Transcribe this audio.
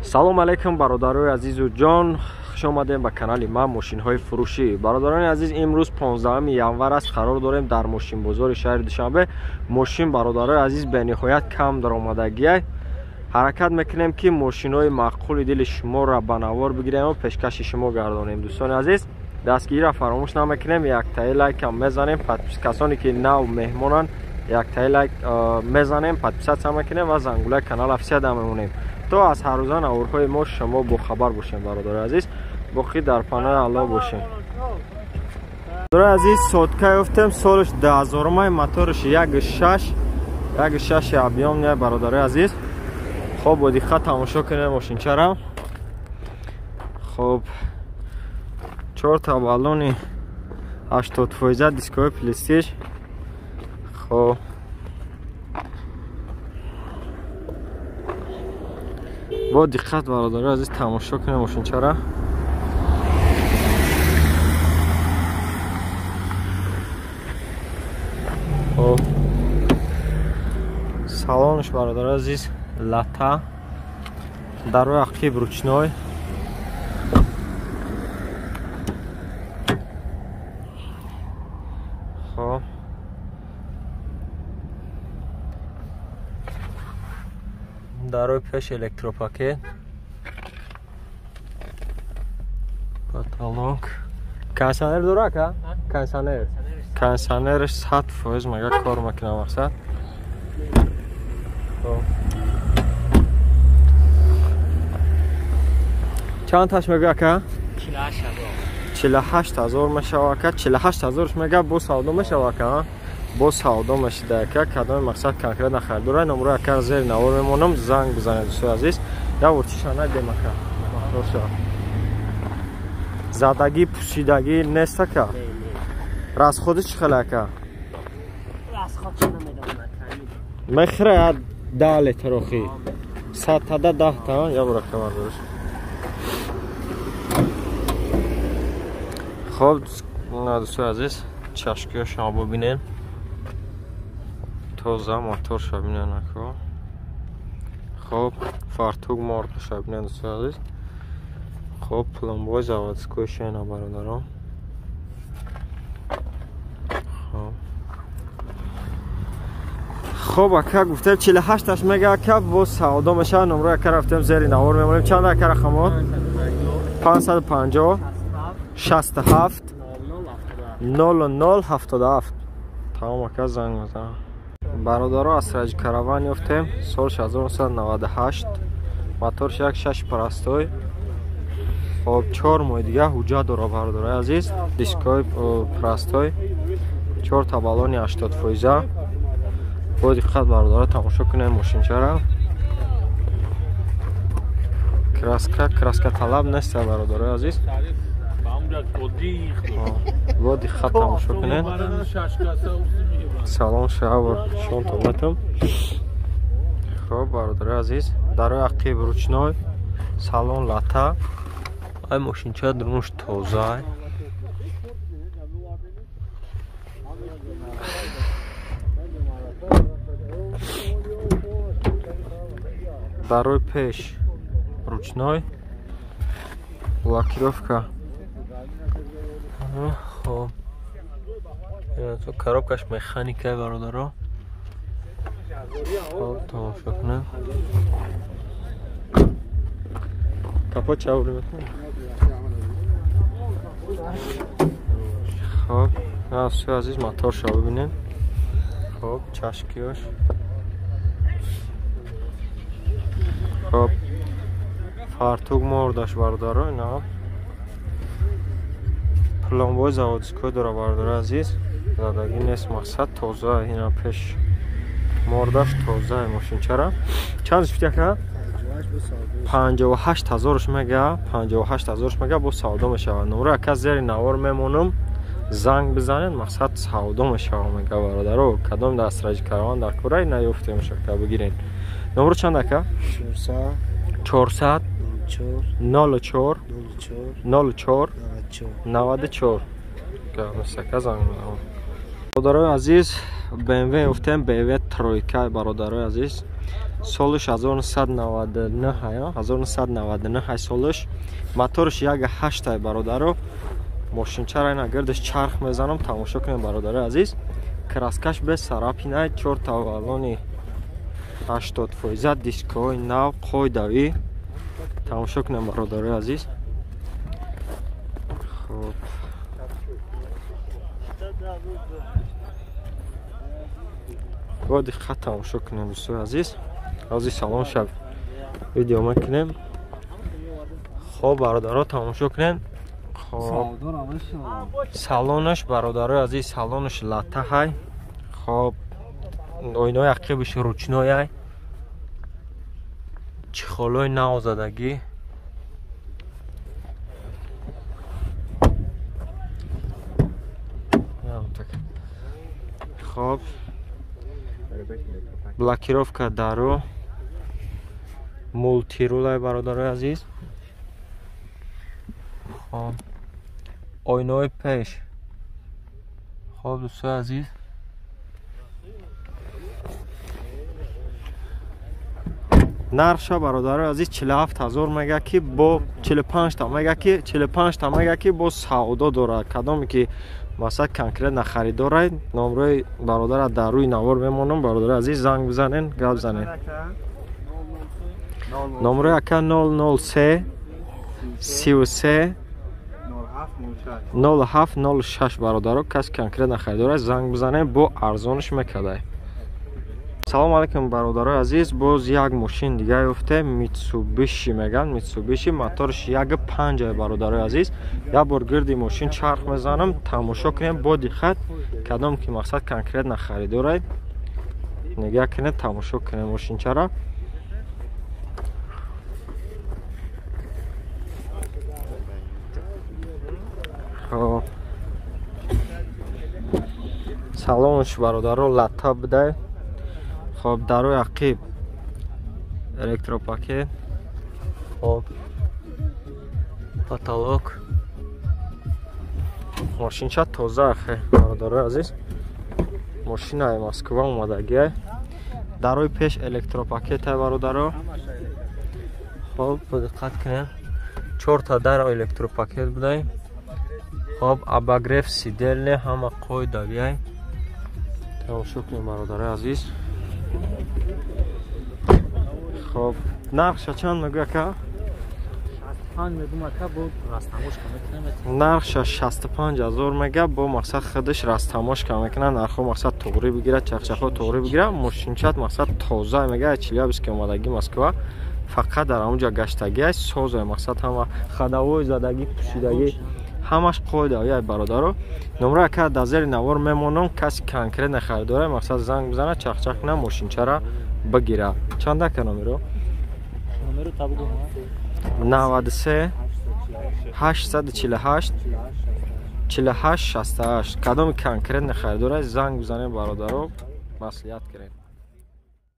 Салом алейкум, бародарои азизу ҷон, хуш омадем ба канали ман мошинҳои фурӯшӣ. Бародарони азиз, имрӯз 15 январ аст, қарор дорем дар мошинбозори шаҳри Душанбе. Мошин, бародарои азиз, бениҳоят кам даромадагиай. Ҳаракат мекунем, ки мошинҳои маъқули дили шуморо ба навор бигирем ва пешкаши шумо гардонем. Дӯстони азиз, дастгириро фаромӯш намекунем, яктаи лайкам мезанем, касоне ки нав меҳмонанд, яктаи лайк мезанем, подписаться мекунем ва зангулаи канал афсияда мемонем, то аз ҳаррӯза наворҳои мо шумо бохабар бошем. Бародари азиз, боқӣ дар паноҳи Аллоҳ бошем. Бародари азиз, сотка ёфтем, солаш 2000, мотораш 1.6, 1.6 объём не, бародари азиз. Хоб, бо диққат тамошо кунем мошинчара. Хоб, 4 та баллони 80%, дискои пластик. Хоб, бо диққат, бародари азиз, тамошо кунем мошинчара. Хоб, салонш, бародари азиз, лата, дарои ақиб ручной. Хоб, дарои пеш электропакет, потолок, кондиционер дора ка? Кондиционер. Кондиционерш 100% мага кор мекунам, мақсад. Хоб, чанд таш мега ака? 48 ҳазор мешава ака, 48 ҳазорш мега, бо савдо мешава ака, бо савдо мешида ака. Кадоми мақсад конкретно харидора, номрои ака зери навор мемонам, занг бизанед, дӯстои азиз. Я ворчиша надем ака, роша. Задагӣ, пӯшидагӣ нест ака? Расходи чӣ хеле ака? Мехӯра 10 литр охи. Садтада 10 та, я бор ака бардориш. Хоб, дӯстои азиз, чашкиҳо шумо бибинед. Тоза моторша бинед ака. Хоб, фартук мордаша бинед, дӯстои азиз. Хоб, пломбои заводской шена, бародарон. Хоб, ака гуфтем 48-таш мега ака, бо савдо мешавад. Номрои ака рафтем зери навор мемонем. Чанд ака рақамот? 550 67 00 77. Тамом ака, занг мезанам. Бародаро, аз Раҷ Караван ёфтем, сол 1998, моторш 1.6 простой. Хоб, 4 моҳи дига ҳуҷҷат дора, бародарои азиз, дискои простой, 4 та баллони 80%. Бо диққат, бародаро, тамошо кунем мошинчара. Краска, краска талаб нест, бародарои азиз. Бо диққат тамошо кунед. Салон шавор шон тометам. Хоб, бародарои азиз, дарои ақиб ручной, салон лата. Ай мошинча дурунаш тоза. Дарои пеш ручной, лакировка. Хоб, коробкаш механика, бародаро. Хоб, тамошо кунем. Капот чаври мекунем. Хоб, дӯстои азиз, моторша бибинем. Хоб, чашкиёш. Хоб, фартук мордаш, бародаро, ина пломбои заводской дора, бародари азиз. Задагӣ нест, мақсад тоза, ина пеш мордаш тоза мошинчара. Чанд шуд ака? 58 ҳазорш мега, 58 ҳазорш мега, бо савдо мешавад. Номрои ака зери навор мемонам, занг бизанед, мақсад савдо мешавад мега, бародаро. Кадом дастраҷи Караван дар кораи наёфтем шака бигирен. Номро чанд ака? 400 04 04 94. Ака занг мезанам. Бародарои азиз, BMW ёфтем, BMW тройка, бародарои азиз. Солиш 1999, 1999 солиш. Моторш 1.8 бародаро. Мошинчара ина гирдиш чарх мезанам, тамошо кунем бародари азиз. Краскаш без царапина, 4 тавалони 80%, дискҳои нав, қойдавӣ. Тамошо кунем бародари азиз. Хоб. Бо диққат тамошо кунем дӯстои азиз. Ҳозир салон шаб видео мекунем. Хоб бародаро тамошо кунем. Хоб салонаш бародарои азиз, салонаш латта ҳай. Хоб оинаи ақибаш ручной ай. Чехолои навзадагӣ. Хоб блокировка дару, мултирулай бародарои азиз. Хоб оинаи пеш. Хоб дӯстои азиз, нархша бародарои азиз 47000 мега ки бо 45 та мега ки 45 та мега ки бо савдо дорад. Кадоме ки масалан конкретно харидорай, номрои бародара дар рӯи навор мемонам. Бародари азиз занг бизанен, гап занен. Номрои ака 003 33 0706 бародаро, кас конкретно харидорай занг бизанен, бо арзонш мекадай. Салом алейкум бародарои азиз, боз як мошин дига ёфте, Mitsubishi меган, Mitsubishi моторш 1.5 бародарои азиз. Як бор гирди мошин чарх мезанам, тамошо кунем бо диққат, кадом ки мақсад конкретно харидорай нигаҳ кунед, тамошо кунем мошинчара. Хоб салонш бародаро латта будай. Хоб дарои ақиб электропакет. Хоб потолок. Мошинча тоза ахе бародарои азиз. Мошинаи Москва омадагиай. Дарои пеш электропакетай бародаро. Хоб бо диққат кунем. 4 та дар электропакет будай. Хоб обогрев сидельне ҳама қойдавиай. Тамошо кунем бародарои азиз. Хоб нархша чанд мегӯ ака? 65 мегӯм ака, бо растамошка мекунем. Нархша 65000 мега, бо мақсад худаш растамошка мекунад, нархо мақсад туғрӣ бигирад, чақчақҳо туғрӣ бигирад. Мошинчат мақсад тоза мега, Челябинск омадагӣ Москва, фақат дар ҳамонҷа гаштагӣ аст, соза мақсад ҳама хадавои задагӣ, пӯшидагӣ, ҳамаш қоидавӣ бародаро. Номро ака дар зери навор мемонам, каси конкретно харидора мақсад занг бизанад, чақчақ кунад, мошинчара бигирад. Чанд ака номеро? Номеро та бугум. 93 848 48 68. Кадоми конкретно харидора занг бизанед бародаро, маслиҳат кунед.